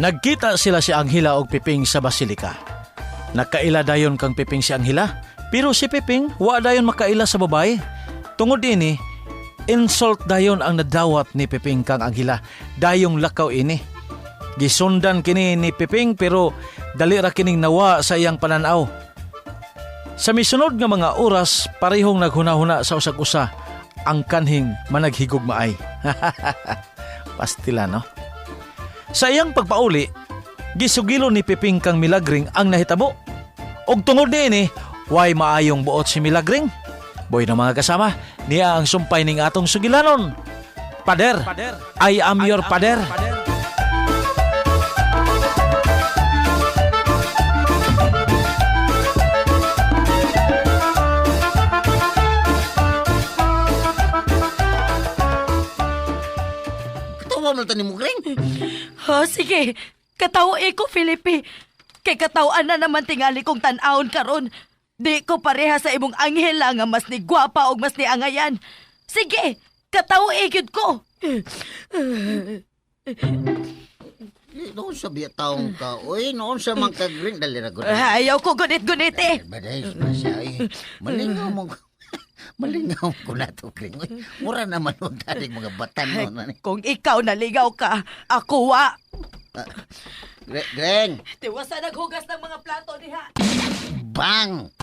Nagkita sila si Angela og Piping sa basilika. Nakaila dayon kang Piping si Angela, pero si Piping wa dayon makaila sa babae. Tungod ini, insult dayon ang nadawat ni Piping kang Angela. Dayong lakaw ini. Gisundan kini ni Piping pero dali ra kining nawa sa iyang pananaw. Sa misunod nga mga oras, parehong naghuna-huna sa usag-usa ang kanhing managhigugmaay. Pastila, no? Sa iyang pagpauli, gisugilo ni Piping kang Milagring ang nahitabo. Og tungod niini, way maayong buot si Milagring. Boy na mga kasama, niya ang sumpay ning atong sugilanon. Pader, I am your pader. Katawa man tani mo, Greng. Oh, sige. Katawo ko, Felipe. Kay katawan na naman tingali kong tan-awon karon. Di ko pareha sa imong anghela nga mas ni gwapa og mas ni angayan. Sige, katawo gyud ko. Noon sa biya taong ka. Uy, noon sa man ka, Greng. Dali ra gud. Ayaw ko gunit-gunit eh. Baday, siya ay. Malingaw mo. Malingaw ko na to, Greng. Uy, mura naman nun taning mga batan no. Nani. Kung ikaw naligaw ka, ako wa. Greng, Tiwasa naghugas ng mga plato diha. Bang!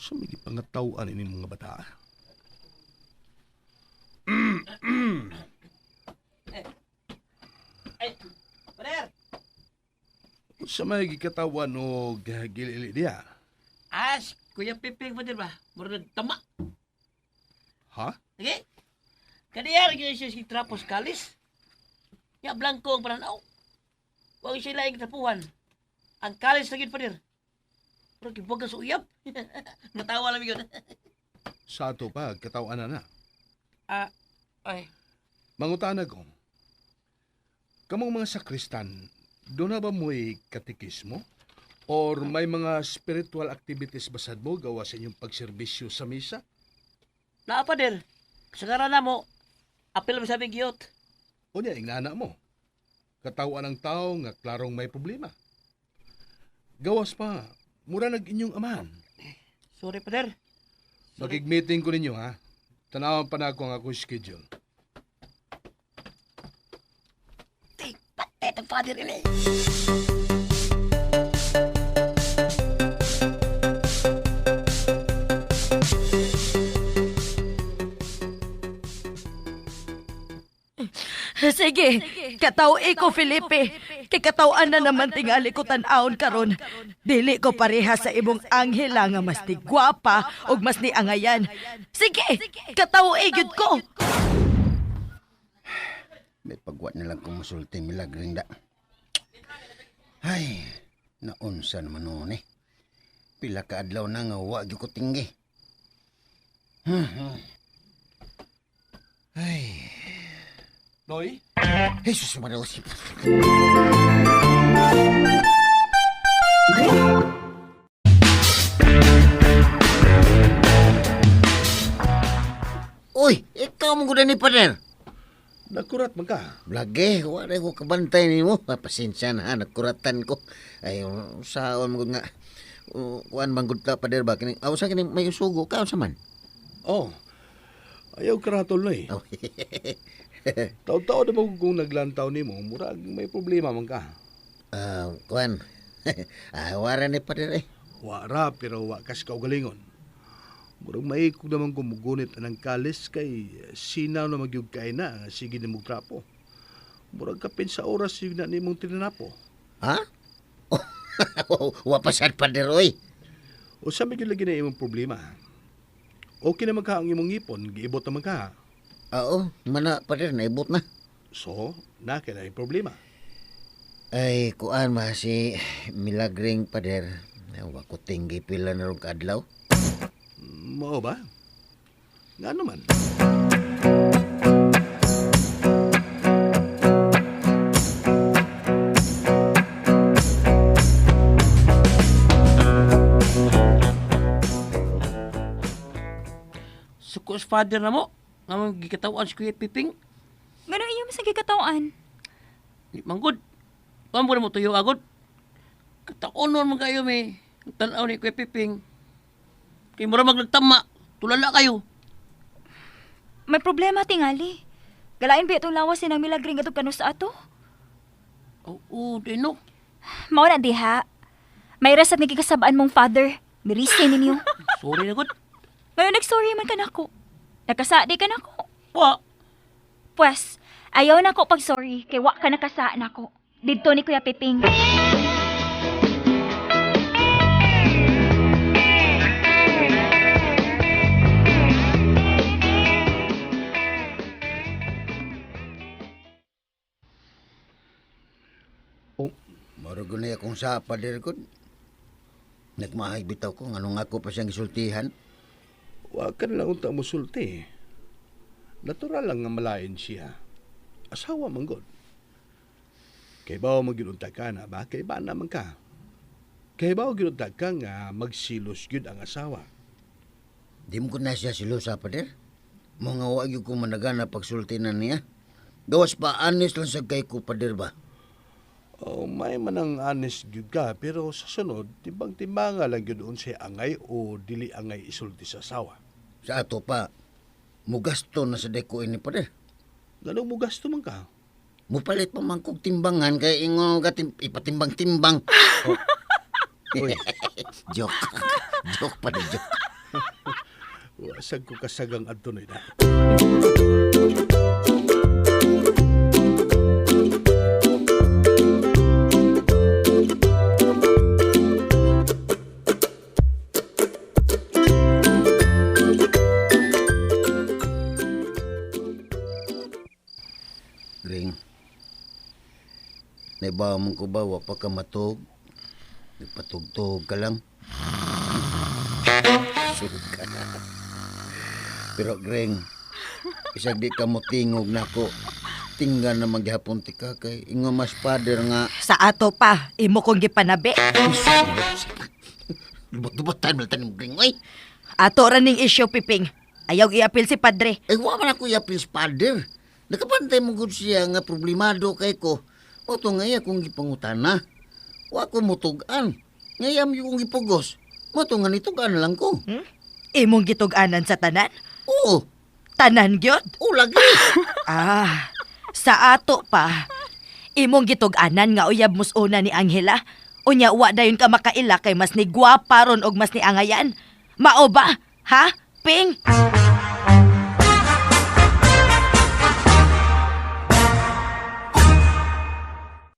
Sa may pangatawan ini mga bata. Ay, pader. Sa may gikatawan o gilili diya. As, Kuya Piping, pader ba? Murag tama. Ha? Sige. Kaniya, rin siya si Trapos Kalis. Ya, blanco ang pananaw. Huwag siya laing trapuhan. Ang kalis na yun, pader. Murag ibuwag sa uyab. Natawa lang yun. Sa ato pa, katawan na na. Ah, ay. Mangutana ko. Kamong mga sakristan, doon na ba mo'y katikismo? Or may mga spiritual activities basad mo gawa sa inyong pagserbisyo sa misa? Naa, pader. Kasagaran na mo, apil mo sa aming giyot. O niya, ingnana mo. Katawan ang tao nga klarong may problema. Gawas pa, mura nag inyong amahan. Sorry, pader. Makig-meeting ko ninyo, ha? Tanawan pa na ako ang akong schedule. Patay ang father ini. Sige, katawo ko, Felipe. Kay katawan na naman tingali ko tan-awon karon. Dili ko pareha sa imong anghela nga mas ni gwapa og mas ni angayan. Sige, katawo gyud ko. May pagwa na lang kong musulti Milagring da. Ay, naunsa naman noon eh. Pila ka adlaw na nga wa gyud ko tinggi. Ay, Noy? Jesus Maria Jose. Uy, ikaw mo gud ni pader. Nagkurat man ka. Lagi, wala ko kabantay nimo. Ah, pasensya na, ha, nagkuratan ko. Ay, saon mo gud nga. Kuan man gud ta pader ba kini? Aw sa kini may usugo ka unsa man? Oh, ayaw karatol, Noy. Oh. Taon-taon na mo kung naglantaw nimo, murag may problema man ka. Ah, kuan. Ah, wara ni pader eh. Wara, pero wa kas kaugalingon. Murag maikog naman kung mugunit anang kalis kay sinaw na magyug kay na, sige na trapo. Murag kapin sa oras yun na nimong tinanapo. Ha? Wa pa sad pader oy. O sa may lagi na imong problema. Okay na magka ang imong ngipon, giibot na magka. Oo, mana pader naibot na. So, na kay na problema. Ay, kuan ma si Milagring pader. Ay, wa ko tinggi pila na rong kaadlaw. Mao ba? Nga naman. Suko sa father na mo. Nga mong gikatawan si Kuya Piping. Ngano iyo mas nagikatawan? Di manggod. Kuan mo na mo tuyo agod. Kataonon man kayo may. Ang Tanaw ni Kuya Piping. Kay mura magnagtama. Tulala kayo. May problema tingali. Galain ba itong lawas ni nang milagring atong kanus ato? Oo, di no. Mao na diha. May rest at nagkikasabaan mong father. Mirise ninyo. Sorry na gud. Ngayon nagsorry man ka nako. Nakasa di ka nako. Wa. Pwes, ayaw na ko pag sorry kay wa ka nakasa nako. Didto ni Kuya Piping. Oh, Murag na akong sa pader ko. Nagmahay bitaw ko nganong ako pa siyang gisultihan. wa ka na lang unta musulti. Natural lang nga malain siya. Asawa man gud. Kay bawo magyud unta ka na ba? Kay ba naman ka? Kay bawo gyud unta ka nga magsilos gyud ang asawa. Di mo ko na siya silusa pader. Mga wa gyud ko managana pagsulti na niya. Gawas pa anis lang sa kay ko pader ba. Oh, may manang honest gyud ka pero sa sunod timbang-timbanga lang gyud unsay angay o dili angay isulti sa asawa. Sa ato pa, mugasto na sa deko ini pader. Ganong mo gasto man ka? Mupalit pa man kog timbangan kay ingon ka ipatimbang-timbang. Oh. Uy. Joke. Joke pader, joke. Wa sad ko kasagang adto na ina. Ring. Naibawa mo ko ba, wa pa ka matug? Nagpatugtog ka lang. Suga. Pero Greng, isag di ka mo tingog nako. Tingga na maghapon ti ka kay ingo mas father nga. Sa ato pa, imo kong gipanabi. Lubot-lubotan mo tanim Greng. Oy, Ato ra ning isyu, Piping. Ayaw iapil si padre. ay wa man ako yapil sa father. Nakapantay mo gud siya nga problemado kay ko. Mo to nga iya kong gipangutana. Wa ko mutug-an. Ngayam yung gipugos. Mo to nga nitug-an lang ko. Hmm? Imong gitug-anan sa tanan? Oo, Tanan gyud. oo lagi. Ah, sa ato pa. Imong gitug-anan nga uyab musuna ni Angela. Unya wa dayon ka makaila kay mas ni gwapa ron og mas ni angayan. Mao ba? Ha? Ping?